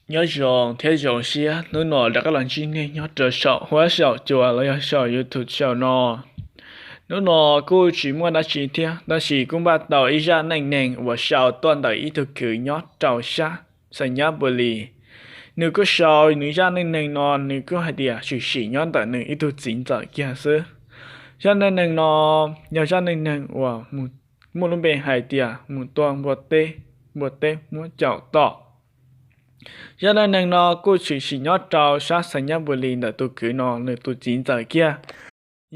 Nyob zoo thiab zoo siab hnub no rov qab los ntsib nej nyob rau saum huab saum cua los yog saum YouTube saum no. Hnub no kuj tsis muaj dab tsi thiab, tab sis kuj npaj tau ib zaj neej neeg uas sau tuaj ntawm ib tug kwv nyob rau sab Xais Nyab Npus Lis. Nws kuj sau nws zaj neej neeg no, nws kuj hais tias tshwm sim nyob ntawm nws ib tug txiv ntxawm kiag xwb. Zaj neej neeg no yog zaj neej neeg uas muaj lub npe hais tias mus tua npua teb, npua teb muab caum tom. Zaj neej neeg no kuj tshwm sim nyob rau sab Xais Nyab Npus Lis ntawm tus kwv no nws tus txiv ntxawm kiag.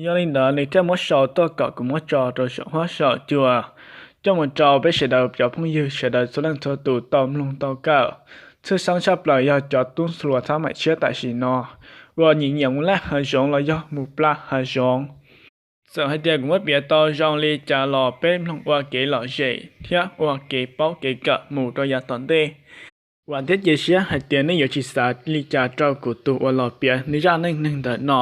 Yog li ntawd nws thiaj muab sau tuaj kom kuv muab tso rau saum huab saum cua, coj mus rau peb sawv daws cov phooj ywg sawv daws txhua leej txhua tus tau mloog tau kawm. Tshwj xeeb tshaj plaws yog cov tub hluas xab maim tshiab tam sim no uas nyiam nyiam mus laij hav zoov los yog mus pla hav zoov. Txawm hais tias kuv muab piav tau zoo li cas los peb mloog ua kev lom zem thiab ua kev paub kev kawm mus rau yav tom ntej. Vam thiab cia siab hais tias nej yuav tsis xav li cas rau kuv tus uas los piav nws zaj neej neeg ntawm no,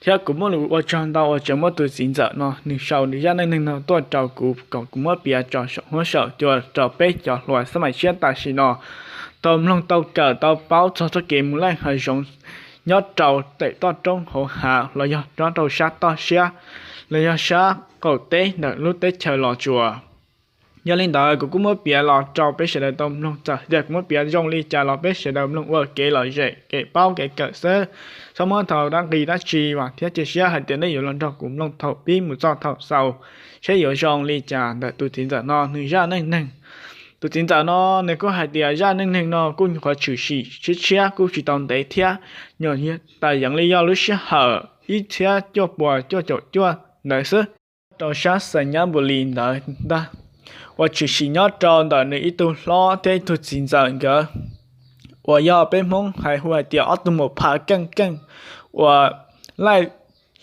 thiab kuv muaj lus ua tsaug ntau uas tseem muaj tus txiv ntxawm no nws sau nws zaj neej neeg no tuaj rau kuv kom kuv muab piav tso saum huab saum cua rau peb cov hluas xab maim tshiab tam sim no tau mloog tau kawm tau paub txog txoj kev mus laij hav zoov nyob rau tem toj roob hauv hav los yog nyob rau sab toj siab los yog sab qaum teb ntawm lub teb chaws Los Tsuas. Yog li ntawd kuv kuj muab piav los rau peb sawv daws tau mloog, txawm tias kuv muab piav zoo li cas los peb sawv daws mloog ua kev lom zem kev paub kev kawm xwb. Txhob muab tau dab nqi dab tsi, vam thiab cia siab hais tias nej yuav los nrog kuv mloog thaum pib mus txog thaum xaus, seb yuav zoo li cas ntawm tus txiv ntxawm no nws zaj neej neeg. Tus txiv ntxawm no nws kuj hais tias zaj neej neeg no kuj nyuam qhuav tshwm sim tshiab tshiab kuj tsis tau ntev thiab, nyuam tas yeev li yog lub sij hawm ib txhiab cuaj puas cuaj caum cuaj ntawd xwb, rau sab Xais Nyab Npus Lis ntawd ntag, uas tshwm sim nyob rau ntawm nws ib tug hlob thiab ib tug txiv ntxawm nkawd, uas yog peb Hmoob hais hu hais tias ob tug muam pha keej keej, uas laij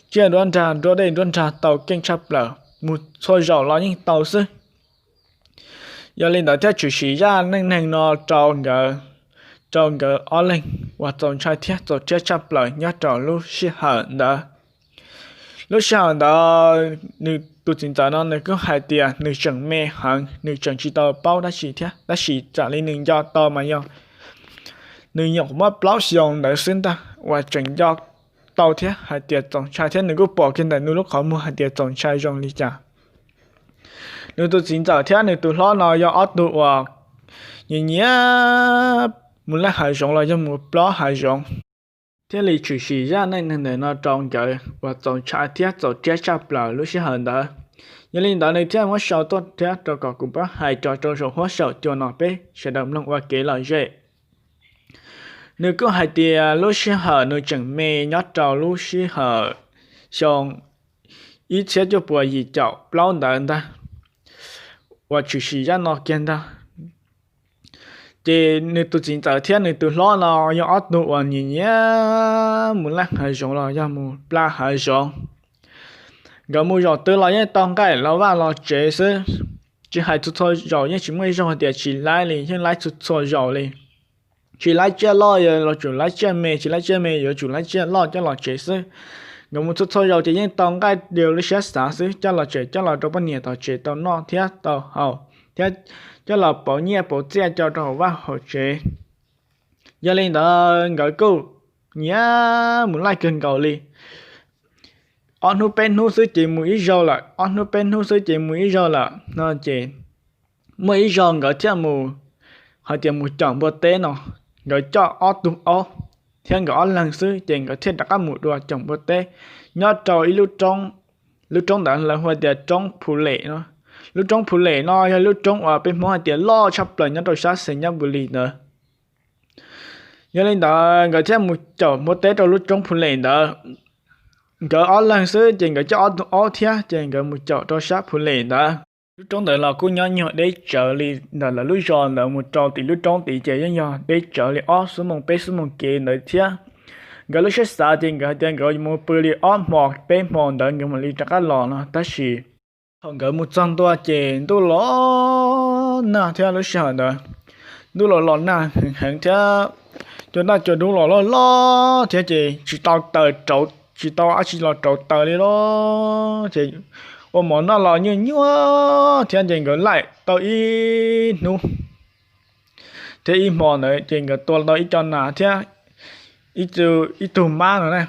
tsiaj nruab nrag nruab dej nruab nrag tau keej tshaj plaws, mus txhua zaus los yeej tau xwb. Yog li ntawd thiaj tshwm sim zaj neej neeg no rau nkawd, rau nkawd ob leeg uas txaus ntshai thiab txaus rhiab tshaj plaws nyob rau lub sij hawm ntawd. Lub sij hawm ntawd nws tus txiv ntxawm no nws kuj hais tias nws tseem me heev, nws tseem tsis tau paub dab tsi thiab, tab sis raws li nws nco tau mas yog nws nyuam qhuav muaj plaub xyoos ntawd xwb ntag uas tseem nco tau thiab hais tias txaus ntshai thiab nws kuj pom kiag ntawm nws lub qhov muag hais tias txaus ntshai zoo li cas. Nws tus txiv ntxawm thiab nws tus hlob no yog ob tug uas nyiam nyiam mus laij hav zoov los yog mus plob hav zoov, thiaj li tshwm sim zaj neej neeg ntawm no rau nkawd uas txaus ntshai thiab txaus rhiab tshaj plaws lub sij hawm ntawd. Yog li ntawd nws thiaj muab sau tuaj thiab rau kom kuv pab hais rau rau saum huab saum cua no peb sawv daws mloog ua kev lom zem. Nws kuj hais tias lub sij hawm nws tseem me nyob rau lub sij hawm xyoo ib txhiab cuaj puas yim caum plaub ntawd ntag, uas tshwm sim zaj no kiag ntag. Ces nws tus txiv ntxawm thiab nws tus hlob no yog ob tug uas nyiam nyiam mus laij hav zoov los yog mus plob hav zoov. Nkawd mus zaum twg los yeej tau nqaij los vaj los tsev xwb. Tsis hais txhua txhua zaus, yeej tsis muaj ib zaug hais tias tsis laib li, yeej laib txhua txhua zaus li. Tsis laib tsiaj loj yuav tsum laib tsiaj me, tsis laib tsiaj me yuav tsum laib tsiaj loj coj los tsev xwb. Nkawd mus txhua txhua zaus ces yeej tau nqaij li lub siab xav xwb, coj los tsev, coj los rau poj niam tom tsev tau noj thiab tau haus, thiab coj los pauv nyiaj pauv txiaj coj rau hauv vaj hauv tsev. Yog li ntawd nkawd kuj nyiam mus laij kawg nkaus li. Ob hnub peb hnub xwb ces mus ib zaug lawm, ob hnub peb hnub xwb ces mus ib zaug lawm no ces muaj ib zaug nkawd thiaj mus, hais tias mus caum npua teb no, nkawd coj ob tug aub thiab nkawd ob leeg xwb ces nkawd thiaj rov qab mus dua caum npua teb nyob rau ib lub roob. Lub roob ntawd lawv hu tias roob Phu Lem no. Lub roob Phu Lem no yog lub roob uas peb Hmoob hais tias loj tshaj plaws nyob rau sab Xeem Nyab Npus Lis ntawd. Yog li ntawd nkawd thiaj mus caum npua teb rau lub roob Phu Lem ntawd. Nkawd ob leeg xwb ces nkawd coj ob tug aub thiab ces nkawd mus caum rau sab Phu Lem ntawd. Lub roob ntawd los kuj nyob nyuag deb tsawv li ntawm lawv lub zos ntawd mus rau tim lub roob tid ces yeej yog deb tsawv li ob xuab moos peb xuab moos kev ntawd thiab. Nkawd lub siab xav ces nkawd hais tias nkawd mus pw li ob hmo peb hmo ntawd nkawd mam li rov qab los no, tab sis thaum nkawd mus txog ntua ces ntuj los nag thiab lub sij hawm ntawd ntuj los los nag heev heev thiab cua daj cua dub los loj loj thiab ces tsis tau taws rauv, tsis tau dab tsi los rauv taws li los ces ua mov noj los nyuaj nyuaj thiab ces nkawd laij tau ib hnub thiab ib hmo ntawd ces nkawd tua tau ib co nas thiab ib tug mab no na.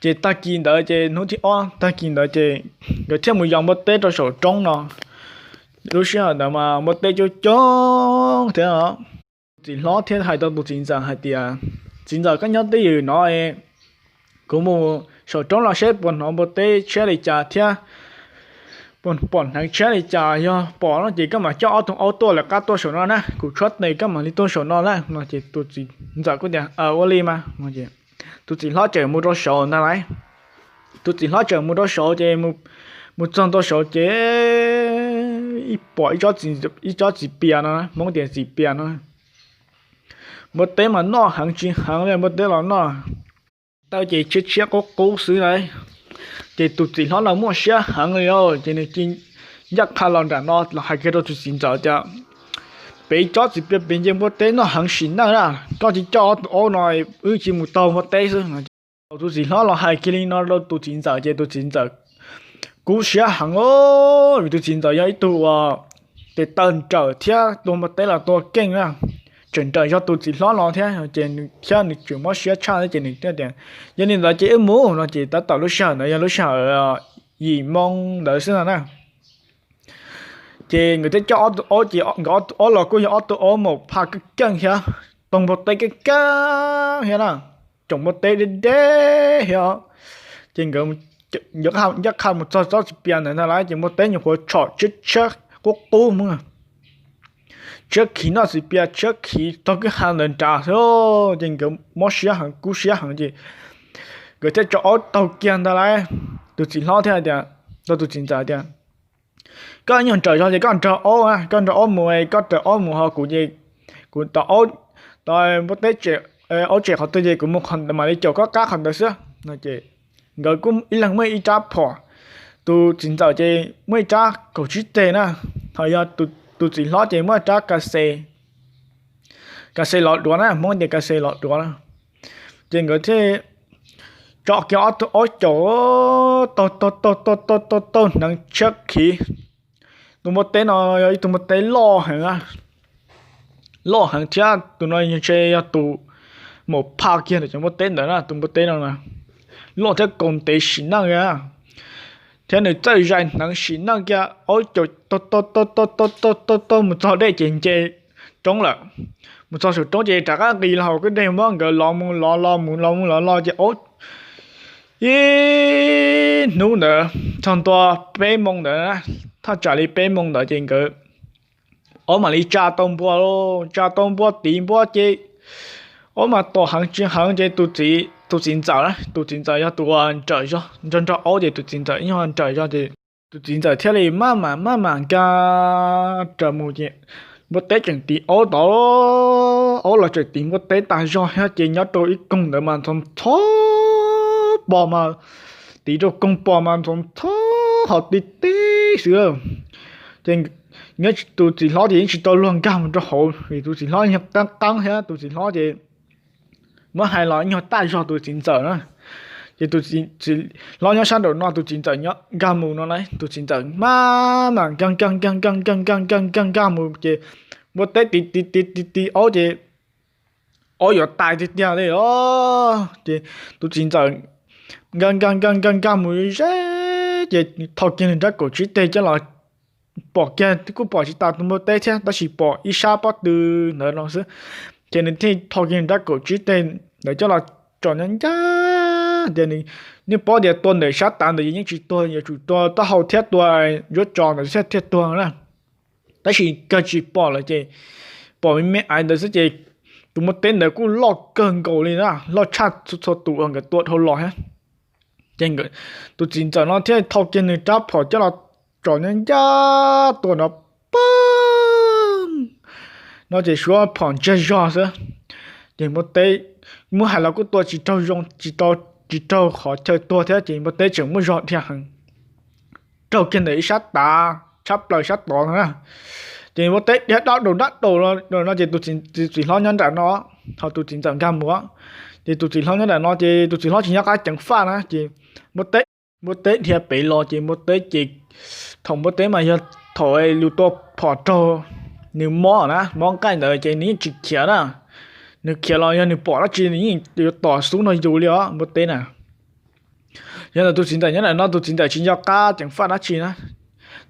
Ces tag kis ntawd ces hnub thib ob tag kis ntawd ces nkawd thiaj mus yos npua teb rau saum roob no. Lub sij hawm ntawd mas npua teb coob coob thiab. Tus txiv hlob thiaj hais rau tus txiv ntxawm hais tias, Txiv ntxawm, koj nyob twj ywm no, kuv mus saum roob los seb puas hnov npua teb tshiab li cas thiab puas pom hneev tshiab li cas. Yog pom no ces koj mam coj ob tug aub tuaj lawv qab tuaj saum no na, kuv tshuab tes koj mam li tuaj saum no na. No ces tus txiv ntxawm kuj tias, Ua li mas. Tus txiv hlob tseem mus rau saud ntag lauj. Tus txiv hlob tseem mus rau saud ces mus txog rau saud ces pom ib tsob txiv pias no, Hmoob tias txiv pias no. Npua teb mas noj heev tsis heev li, npua teb los noj, taw ces tshiab tshiab qub qub xwb lauj. Ces tus txiv hlob no muaj siab heev li os, ces nws cia li ncaj qha los nram no los hais kiag rau tus txiv ntxawm tias, Pem tsob txiv pias pem ces npua teb noj heev sim neej na, koj cia li coj ob tug aub no, wb cia li mus taug npua teb xwb. Thaum tus txiv hlob los hais kiag li no rau tus txiv ntxawm ces tus txiv ntxawm kub siab heev os, vim tus txiv ntxawm yog ib tug uas tes taw nrawm thiab tua npua teb los tua keej na, tseem nrawm yog tus txiv hlob no thiab ces nws thiab nws tseem mob siab tshaj thiab ces nws thiaj tias, Yog li ntawd ces wb mus no ces tab tom lub sij hawm ntawd yog lub sij hawm yim moo ntawd xwb no na. Ces nkawd thiaj coj ob tug aub ces nkawd ob tug aub los kuj yog ob tug aub maum phaj keej keej thiab, taug npua teb keej keej thiab na, caum npua teb deb deb thiab. Ces nkawd ncaj qha mus txog tsob txiv pias ntawd ntag lauj, ces npua teb nyuam qhuav tshom tshiab tshiab qub qub mus, tshiab khiv noj txiv pias tshiab khiv taug kwj ha ntawd nrad xwb. Ces nkawd mob siab heev kub siab heev ces nkawd thiaj tso aub taug kiag ntag lauj. Tus txiv hlob thiaj tias, rau tus txiv ntxawm tias, Koj nyuag nrawm zog ces koj nrog aub, koj nrog aub mus, koj raws aub mus ho kuv ces kuv tos aub, tos npua teb, aub tsem qhov twg ces kuv mus qhov ntawd mam li caum koj qab qhov ntawd xwb no ces nkawd kuj ib leeg muaj ib rab phom. Tus txiv ntxawm ces muaj ib rab kaum tsib teg na, ho yog tus txiv hlob ces muaj rab ka xes, ka xes los duav na, Hmoob tias ka xes los duav na. Ces nkawd thiaj tso kiag ob tug aub caum taug taug taug taug taug taug hneev tshiab khiv. Tus npua teb no yog ib tug npua teb loj heev, loj heev thiab tus no ntshe yog tus maum phaj kiag ntawm cov npua teb ntawd na. Tus npua teb no loj thiab kaus ntev sim neej thiab nws txawj zais hneev sim neej kiag, aub caum taug taug taug taug taug taug taug mus txog dej ces nce roob lawm. Mus txog saum roob ces rov qab nqis los hauv kwj deg muab nkawd lov mus lov los mus lov mus lov los ces aub ib hnub ntawd txog ntua peb moo ntawd, thaj tsam li peb moo ntawd ces nkawd aub mam li tsa tau npua, tsa tau npua tiv npua ces aub mas tom heev tsis heev ces tus txiv ntxawm, tus txiv ntxawm yog tus uas nrawm zog nrog nrog aub ces tus txiv ntxawm ib nyuag nrawm zog ces tus txiv ntxawm thiaj li maj mam maj mam nkag raws mus ces npua teb tseem tiv aub tod, aub los tseem tiv npua teb tag zog thiab ces nyob rau ib koog ntawd mas ntxhov ntxhov pos mas, tiv rau koog pos mas ntxhov ntxhov hov tib tib xwb. Ces nyob tus txiv hlob ces yeej tsis tau luag nkag mus rau hauv vim tus txiv hlob nyuag qeeb qeeb thiab tus txiv hlob ces muab hais los nyuag taj zog tus txiv ntxawm na. Ces tus txiv hlob nyob sab nraum no, tus txiv ntxawm nkag mus no na, tus txiv ntxawm maj mam nkag nkag nkag nkag nkag nkag nkag nkag mus ces npua teb tiv tiv tiv tiv tiv aub ces aub yuav tais tiag tiag li os. Ces tus txiv ntxawm nkag nkag nkag nkag nkag mus ze ces thau kiag nws rab kaum tsib teg coj los, pom kiag kuj pom tsis tas tus npua teb thiab tab sis pom ib sab pob tw ntawd no xwb. Ces nws thiaj thau kiag nws rab kaum tsib teg ntawd coj los tsom nyob ncaj tias, nej paub tias tua ntawm sab tav ntawd yeej tsis tuag, yuav tsum tua taub hau thiab tua yuav tso ntawd thiaj thiaj tuag na. Tab sis kawg tsis pom lawm ces pom me me aiv ntawd xwb ces tus npua teb ntawd kuj loj kawg nkaus li na, loj tshaj txhua txhua tus uas nkawd tua dhau los thiab. Ces tus txiv ntxawm no thiaj thau kiag nws rab phom coj los tsom nyob ncaj tua no, pab no ces suav phom ntsiag zog xwb. Ces npua teb muab hais los kuj tua tsis raug zoo, tsis raug qhov chaw tuag thiab ces npua teb tseem muaj zog dhia heev, raug kiag ntawm ib sab tav tshab plaws sab tod no na. Ces npua teb dhia dab daus dab daus no ces tus txiv hlob nyob nram no, ho tus txiv ntxawm nkag mus. Ces tus txiv hlob nyob nram no ces tus txiv hlob tsis nyob qab ceev faj na ces npua teb, npua teb dhia pem los ces npua teb ces thaum npua teb mas yog thaum lus tua phom raug nws mob na, mob nqaij ntawd ces nws yeej tsis khiav na. Nws khiav los yog nws pom dab tsi nws yeej yuav tom xub nrog yus li os npua teb na. Yog ntawm tus txiv ntxawm nyob ntawm no tus txiv ntxawm tsis nco qab ceev faj dab tsi na,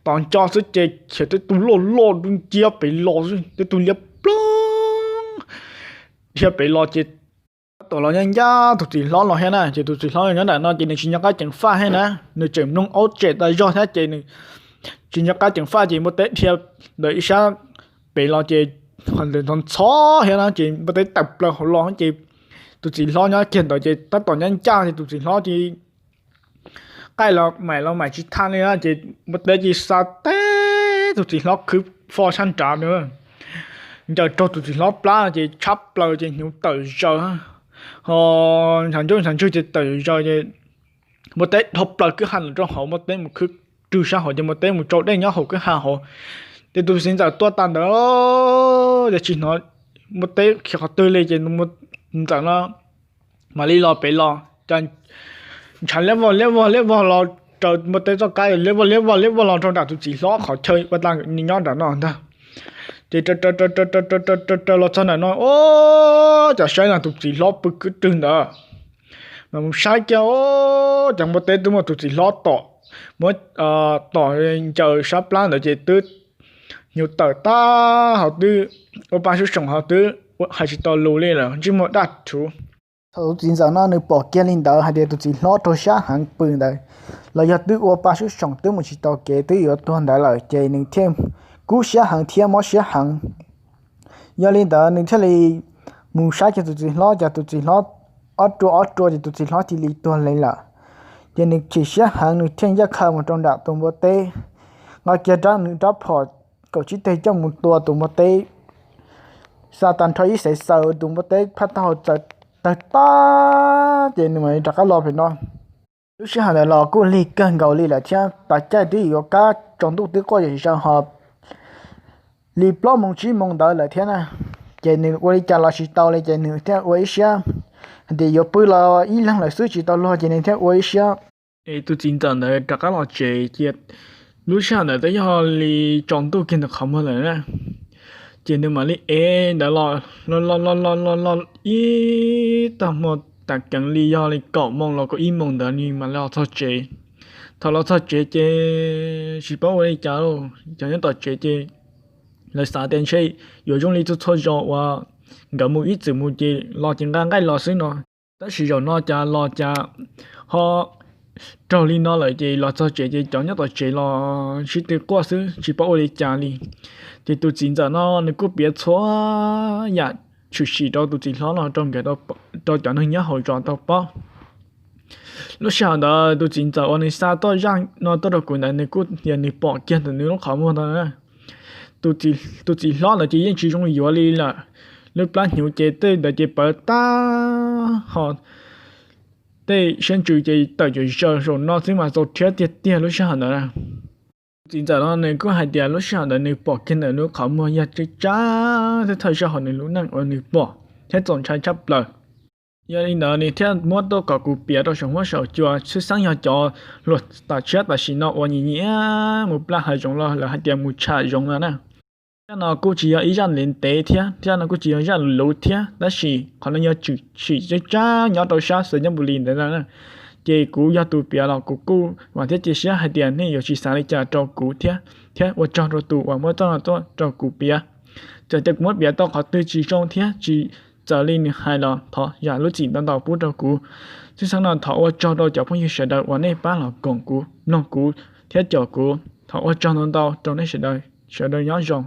tos nco xwb ces khiav tej tug loj loj dub nciab pem los xwb, tej tug liab ploog dhia pem los ces tab tom los ncaj ncaj tus txiv hlob los thiab na. Ces tus txiv hlob nyob ntawm no ces nws tsis nco qab ceev faj thiab na, nws tseem mloog aub tsem tas zog thiab ces nws tsis nco qab ceev faj ces npua teb dhia ntawm ib sab pem los ces ntxhov ntxhov thiab na ces npua teb tawm plaws hauv los ces tus txiv hlob nyob kiag ntawd ces tab tom ncaj ncaj ces tus txiv hlob ces nqaij los maim los maim tsis tag li na ces npua teb ces xa teb tus txiv hlob khwb fo sab nrad, ncaws raug tus txiv hlob plab ces tshab plaws ces hnyuv tawm zaws, ho ntshav ntswg ntshav ntswg ces tawm zaws ces npua teb dhau plaws kwj ha los rau hauv, npua teb mus khwb rwg sab hauv ces npua teb mus tsau dej nyob hauv kwj ha hauv. Ces tus txiv ntxawm tuaj tag ntawd ces tsis hnov npua teb khiav qhov twg li ces tus txiv ntxawm no mam li los pem los ces ntshav liab vog liab vog liab vog los raws npua teb txoj kab liab vog liab vog liab vog los rau nram tus txiv hlob qhov chaw ua ta nws nyob nram no ntag. Ces raws raws raws raws raws raws raws los txog nram no, o, cas saib no tus txiv hlob pw kwv rwg ntawd. Mas mus saib kiag, o, cas npua teb twb muab tus txiv hlob tom, muab tom ncaws sab plab ntawd ces twb hnyuv tawm tag hos twb ua pa sub soom hos twb hais tsis tau lus li lawm, ntsej muag daj rhuv. Thaum tus txiv ntxawm no nws pom kiag li ntawd hais tias tus txiv hlob raug sab heev pw ntawd los yog twb ua pa sub soom twb mus tsis tau kev twb yuav tuag ntawd lawm ces nws thiaj kub siab heev thiab mob siab heev. Yog li ntawd nws thiaj li mus saib kiag tus txiv hlob, cas tus txiv hlob ob rua ob rua ces tus txiv hlob cia li tuag li lawm. Ces nws chim siab heev nws thiaj ncaj qha mus rau nram tus npua teb, nqa kiag rab nws rab phom kaum tsib teg coj mus tua tus npua teb, xa tag nrho ib xeev xaws tus npua teb phab taub hau txawm tawg tag ces nws mam li rov qab los pem no. Lub sij hawm ntawd los kuj lig kawg nkaus li lawm thiab, tas caij twb yuav kab tsaus ntuj twb quaj zom zaws hos li plaub moos tsib moos ntawd lawm thiab na. Ces nws ua li cas los tsis tau li ces nws thiaj ua ib siab hais tias yuav pw los ib leeg lawm xwb tsis tau luag ces nws thiaj ua ib siab es tus txiv ntxawm ntawd rov qab los tsev cia. Lub sij hawm ntawd twb yog li tsaus ntuj kiag ntawm qhov muag lawm na. Ces nws mam li ev ntawd los los los los los los los ib tag hmo, tas keev li yog li kaum moos los kaum ib moos ntawd nws mam li los txog tsev. Thaum los txog tsev ces tsis paub ua li cas, cov nyob tom tsev ces lawv xav tias ntshe yuav zoo li txhua txhua zaus uas nkawd mus ib txwm mus ces los ces nqa nqaij los xwb no. Tab sis zaum no cas los cas ho raug li no lawm ces los txog tsev ces cov nyob tom tsev los sib tw quaj xwb tsis paub ua li cas li. Ces tus txiv ntxawm no nws kuj piav txhua yam tshwm sim rau tus txiv hlob no rau nkawd, rau cov neeg nyob hauv zos tau paub. Lub sij hawm ntawd tus txiv ntxawm uas nws xa txoj zaj no tuaj rau kuv ntawd nws kuj tias nws pom kiag ntawm nws lub qhov muag ntawd na. Tus txiv hlob ntawd ces yeej tsis zoo yuav li lawm. Lub plab hnyuv ces tej ntawd ces pawv tag, ho tej siab ntsws ces tawm cuam zaws, zaum no xwb mas txaus rhiab tiag tiag lub sij hawm ntawd na. Tus txiv ntxawm no nws kuj hais tias lub sij hawm ntawd nws pom kiag ntawm nws lub qhov muag yog tsab tsab thiab thawj zaug hauv nws lub neej uas nws pom thiab txaus ntshai tshaj plaws. Yog li ntawd nws thiaj muab tuaj kom kuv piav rau saum huab saum cua, tshwj xeeb yog cov hluas tam tshiab tam sim no uas nyiam nyiam mus plaj hav zoov los lawv hais tias mus tsham zoov no na. Zaj no kuj tsis yog ib zaj ntev ntev thiab, zaj no kuj tsis yog zaj luv thiab, tab sis qhov no yog tshwm sim tsab tsab nyob rau sab Xeev Nyob Npu Lis ntawd na. Ces kuv yog tus piav los kuv kuj vam thiab cia siab hais tias nej yuav tsis xav li cas rau kuv thiab, thiab ua tsaug rau tus uas muab zaj no tuaj rau kuv piav. Txawm tias kuv muab piav tau qhov twg tsis zoo thiab tsis txawv li nws hais los thov zam lub txim ntau ntau pub rau kuv. Tshwj xeeb no thov ua tsaug rau cov phooj ywg sawv daws uas nej pab los koom kuv, mloog kuv thiab caum kuv. Thov ua tsaug ntau ntau rau nej sawv daws, sawv daws nyob zoo.